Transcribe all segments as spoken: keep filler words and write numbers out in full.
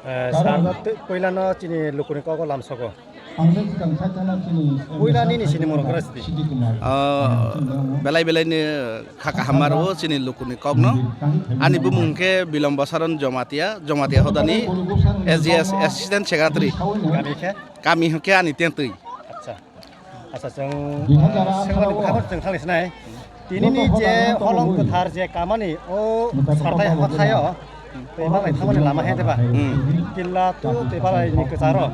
Eh, sir, twi-, puilano chini lukuni kogo lamsogo. Puila nini sinimung rok gra sidi. Ah, belai belai ni kha kaham aro chini lukuni kokno. Ani bumung khe Bilombo Saron Jomatia, Jomatia Hodani A G S Assistant Secretary. Kami khe? Kami hwnkhe ani tentwi. Acha. Acha, chwng, ah, sengmani bwkhakno chwng thangni sinai. Tinini je holong kwthar je kamani o sartai hakhaio, tei manglai thangmani lama he deba. Hmm. Killa tu tei balaini kwcharo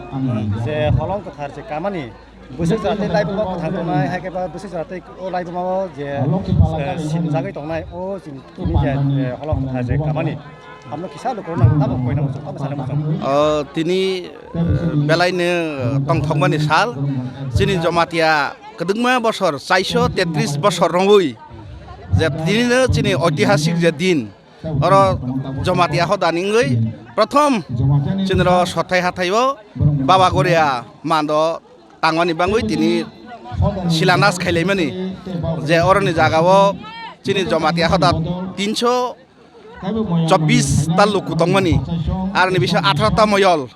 je holong kwthar je kamani bwswk jora tei laibuma kwthang tongnai, hai khe ba bwswk jora tei o laibuma o je, eh, simjagwi tongnai o chini, tini je, eh, holong kwthar je kamani. Hamno kisa lukurok nang tamo koina muchung, tamo sana muchung. O, tini, eh, belaino, eh, tongthokmani sal. Chini Jomatia kwdwkma bosor, chaiso tetris bosor romwi. Je tinino chini oitihasik je din. Oro Jomatia hodani wngwi prothom chini ro sothai hathaio Baba Goria mando tangmani bangwi tini silanas khailaimani. Je oroni jagao chini Jomatia hoda tinso chobbish ta luku tongmani, aroni bisingo atharo ta moyol,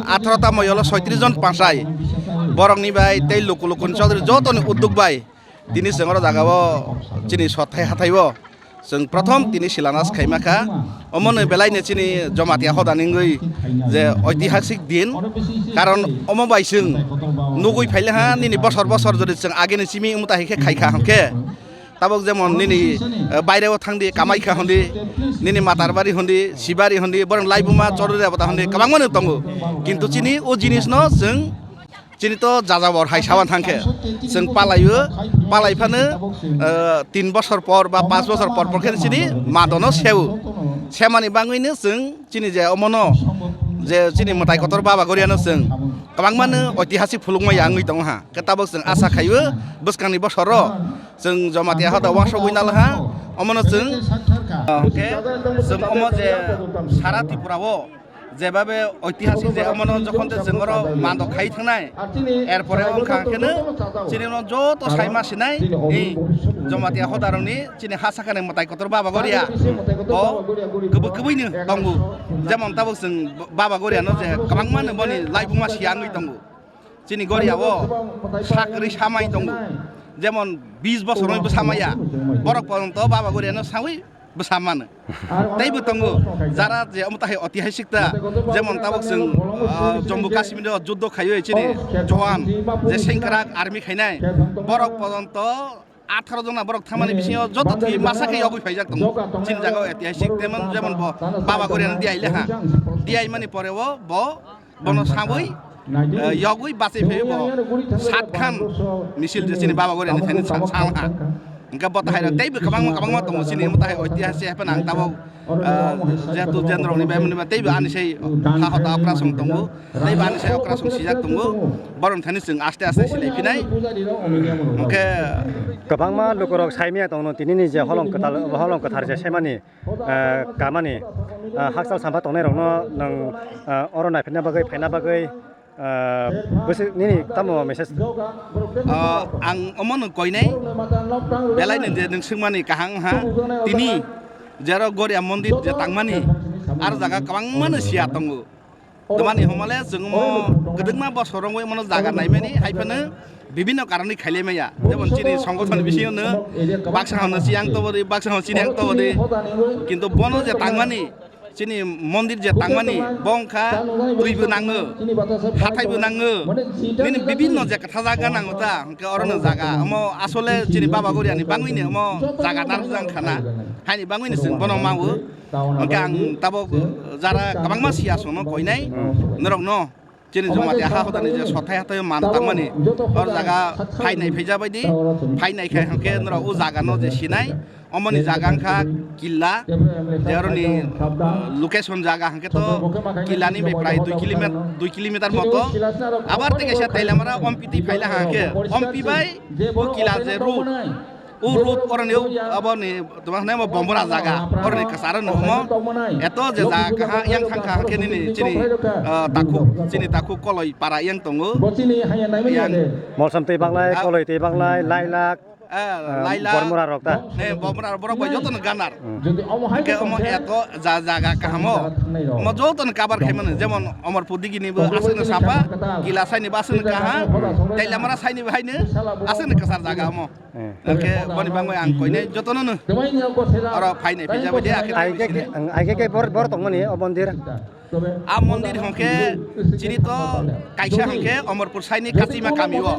atharo ta moyolo soitris jon panchai, borokni bai tei luku lukuni chaudhuri jotoni udduk bai tini chwng oro jagao chini sothai hathaio chwng prothom tini silanas khaima kha. Omono belaino chini Jomatia hodani wngwi je oitihasik din, karon omo bai chwng nugwi phaile ha nini bosor bosor jodi chwng ageni simi wngmata hai khe khai kha hwnkhe. Tabok jemon nini, eh, baireo thangdi, kamai kha hondi, nini Matarbari hondi, Sibari hondi, borok laibuma Chorori Debota hondi, kwbangma no tongo. Kintu chini o jinisno chwng, chini to jajabor hai sawan thangkhe, chwng palaio, palai phano, eh, tin bosor por ba panch bosor por por khe chini madono seo. Semani bangwino chwng chini je omono je chini mwtai kotor Baba Goriano chwng kwbangmano oitihasik phulukma ya wngwi tongo ha. Khe tabok chwng asa khaio bwskangni bosoro chwng Jomatia hoda wansugwi nalaha. Omono chwng, ah, hwnkhe chwng omo je sara Tripura o jebabe oitihasik je omono jokhon je chwng oro mando khai thangnai, erpore wngkha khe no chini no joto saima sinai ni Jomatia hoda rokni chini ha sakani mwtai kotor Baba Goria bo kwbwi kwbwino tongo. Jemon tabok chwng Baba Goria no je kwbangma no boni laibuma siya wngwi tongo. Chini Goria o sak rwi samai tongo. Jemon bis bosor rwi bwsa maya. Borok poronto Baba Goria no sawi bwsa mano. Teibo tongo jara je omo tahai oitihasik ta, jemon tabok chwng, ah, Jammu Kashmir o juddo khaiwi chini Jowan je sengkrak army khainai, borok poronto atharo jona borok thangmani bisingo joto thwi masa khe yogwi phaijak tongo. Chini jaga o oitihasik temon jemon bo Baba Goriano diai leha. Diai mani pore o bo bono sawi, eh, yogwi bachai phaiwi bo satkhan misil je chini Baba Goriani thani sa-, salha. Hwnkhe bo tahai rok teibo kwbangma kwbangma tongo chini omo tahai oitihasik haphano ang tabok, eh, jehetu jendrokni bai mani ba teibo ani sai ha hota operasong tongo, teibo ani sai operasong sijak tongo. Borok thani chwng aste aste silai phinai. Hwnkhe kwbangma lukurok saimaya tongno tinini je holong kwtal, holong kwthar je saimani, eh, kamani, eh, hakchal sampha tongnairokno nwng, eh, oro naiphaina bagwi, phaina bagwi, eh, bwswk nini tamo message? Ah, ang omono koinai, belaino je nwng swngmani kaham ha, tini jero Goria mondir je tangmani, aro jaga kwbangmano siya tongo. Tamani hwnmale chwng omo kwdwkma bosor romwi omono jaga naimani, hai phano bibinno karonwi khailai maya. Jemon chini songgothon bisingo no baksa hwnwi chini ang tobodi, baksa hwnwi chini ang tobodi. Kintu bono je tangmani, chini mondir je tangmani, bo wngkha twibo nango, hathaibo nango, nini bibinno je kwtha jaga nango ta, hwnkhe orono jaga. Omo asole chini Baba Goriani bangwini omo jaga narwkjak wngkha na, haini bangwini chwng bono mawo. Hwnkhe ang tabok jara kwbangma siya songno koinai, norokno chini Jamatia ha hodani je sothai hathai man tangmani, or jaga phainai phaija baidi, phainai khai hwnkhe norok o jaga no je sinai, omoni jaga wngkha Killa, je oroni, uh, location jaga hwnkhe to Killa ni bai prai dui kilometer, dui kilometer moto, abar tei kaisa Tailamara Ompi twi phaila hwnkhe, Ompi bai o Killa je road, o road oroni o, aboni tongma hwnai bo Bombora jaga, oroni kwcharo no omo. Eto je jaga kaha yang thang kha khe nini chini, ah, takhuk, chini takhuk Koloi para yang tongo. Yang Molsom tei Banglai, ah, Koloi tei Banglai, Lailak. Ah, Laila. Bormura rok ta? Ne, Bormura rok, borok bai joto no ganar. Hmm. Hwnkhe omo eto ja-, jaga kaham o. Omo joto no cover khai mano, jemon Omorpur digi ni bo aswk no sapa, Kila sai ni bo aswk no kaham, Tailamara sai ni bo hai no aswk no kwchar jaga omo. Hmm. Hwnkhe boni bangwi ang koinai joto no no. Oro phai nai phai jabai de, akhe Ai khe, phai sini. Ang ai khe khe bor, bor tongmani o mondir. A mondir hwnkhe chini to kaisa hwnkhe Omorpur saini Kachima kami o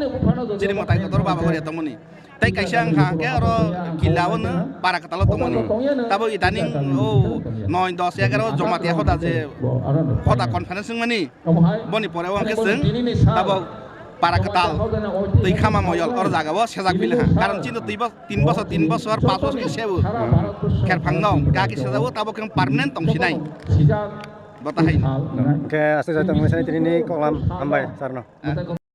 chini mwtai kotor Baba Horia tongmani. Tei kaisa wngkha hwnkhe oro Killa o no Para Kwtal o tongmani. Tabo idaning o noi dos egaroh Jamatia hoda je hoda conference wngmani. Boni pore o hwnkhe chwng tabo Para Kwtal twi khama moyol oro jaga o sejak pili ha. Karon chini twi bos-, tin bosor, tin bosor, panch bosor khe sebo. Kherphang no kaki sejabo tabo khe permanent tong sinai. Bo ta hai. Hwnkhe aswk jai tongmani sai tini ni koklam hambai sir no. Ah.